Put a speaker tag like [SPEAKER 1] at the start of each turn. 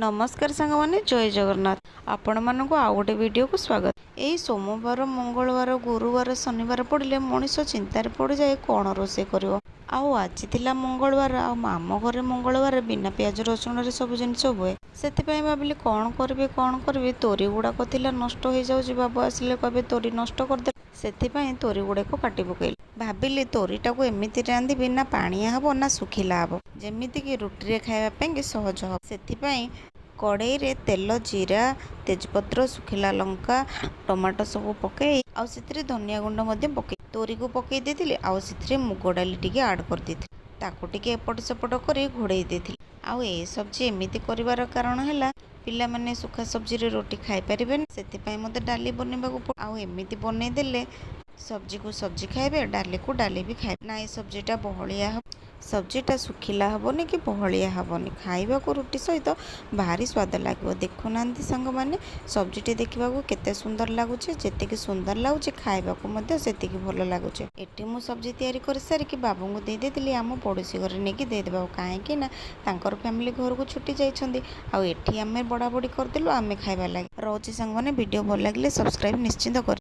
[SPEAKER 1] ନମସ୍କାର ସାଙ୍ଗମାନେ, ଜୟ ଜଗନ୍ନାଥ। ଆପଣମାନଙ୍କୁ ଆଉ ଗୋଟେ ଭିଡ଼ିଓକୁ ସ୍ୱାଗତ। ଏଇ ସୋମବାର, ମଙ୍ଗଳବାର, ଗୁରୁବାର, ଶନିବାର ପଡ଼ିଲେ ମଣିଷ ଚିନ୍ତାରେ ପଡ଼ିଯାଏ, କ'ଣ ରୋଷେଇ କରିବ। ଆଉ ଆଜି ଥିଲା ମଙ୍ଗଳବାର, ଆଉ ଆମ ଘରେ ମଙ୍ଗଳବାର ବିନା ପିଆଜ ରସୁଣରେ ସବୁ ଜିନିଷ ହୁଏ। ସେଥିପାଇଁ ଭାବିଲି କ'ଣ କରିବି, କ'ଣ କରିବି। ତୋରି ଗୁଡ଼ାକ ଥିଲା, ନଷ୍ଟ ହେଇଯାଉଛି। ବାବୁ ଆସିଲେ କହିବେ ତୋରି ନଷ୍ଟ କରିଦେଲେ। ସେଥିପାଇଁ ତୋରି ଗୁଡ଼ାକ କାଟି ପକେଇଲି। ଭାବିଲି ତୋରିଟାକୁ ଏମିତି ରାନ୍ଧିବି, ନା ପାଣିଆ ହେବ ନା ଶୁଖିଲା ହେବ, ଯେମିତିକି ରୁଟିରେ ଖାଇବା ପାଇଁକି ସହଜ ହେବ। ସେଥିପାଇଁ କଡ଼େଇରେ ତେଲ, ଜିରା, ତେଜପତ୍ର, ଶୁଖିଲା ଲଙ୍କା, ଟମାଟୋ ସବୁ ପକାଇ ଆଉ ସେଥିରେ ଧନିଆ ଗୁଣ୍ଡ ମଧ୍ୟ ପକାଇ ତୋରିକୁ ପକାଇ ଦେଇଥିଲି। ଆଉ ସେଥିରେ ମୁଗ ଡାଲି ଟିକେ ଆଡ଼୍ କରିଦେଇଥିଲି। ତାକୁ ଟିକେ ଏପଟ ସେପଟ କରି ଘୋଡ଼େଇ ଦେଇଥିଲି। ଆଉ ଏ ସବଜି ଏମିତି କରିବାର କାରଣ ହେଲା, ପିଲାମାନେ ଶୁଖା ସବଜିରେ ରୁଟି ଖାଇପାରିବେନି। ସେଥିପାଇଁ ମୋତେ ଡାଲି ବନେଇବାକୁ। ଆଉ ଏମିତି ବନେଇ ଦେଲେ ସବଜିକୁ ସବଜି ଖାଇବେ, ଡାଲିକୁ ଡାଲି ବି ଖାଇବେ। ନା ଏ ସବଜିଟା ବହଳିଆ ହେବ, ସବଜିଟା ଶୁଖିଲା ହେବନି କି ବହଳିଆ ହେବନି, ଖାଇବାକୁ ରୁଟି ସହିତ ଭାରି ସ୍ୱାଦ ଲାଗିବ। ଦେଖୁନାହାନ୍ତି ସାଙ୍ଗମାନେ, ସବଜିଟି ଦେଖିବାକୁ କେତେ ସୁନ୍ଦର ଲାଗୁଛି। ଯେତିକି ସୁନ୍ଦର ଲାଗୁଛି, ଖାଇବାକୁ ମଧ୍ୟ ସେତିକି ଭଲ ଲାଗୁଛି। ଏଠି ମୁଁ ସବଜି ତିଆରି କରିସାରିକି ବାବୁଙ୍କୁ ଦେଇ ଦେଇଥିଲି ଆମ ପଡ଼ୋଶୀ ଘରେ ନେଇକି ଦେଇଦେବାକୁ, କାହିଁକି ନା ତାଙ୍କର ଫ୍ୟାମିଲି ଘରକୁ ଛୁଟି ଯାଇଛନ୍ତି। ଆଉ ଏଠି ଆମେ ବଢ଼ା ବଢ଼ି କରିଦେଲୁ ଆମେ ଖାଇବା ଲାଗି। ରହୁଛି ସାଙ୍ଗମାନେ, ଭିଡ଼ିଓ ଭଲ ଲାଗିଲେ ସବସ୍କ୍ରାଇବ୍ ନିଶ୍ଚିନ୍ତ କରିବେ।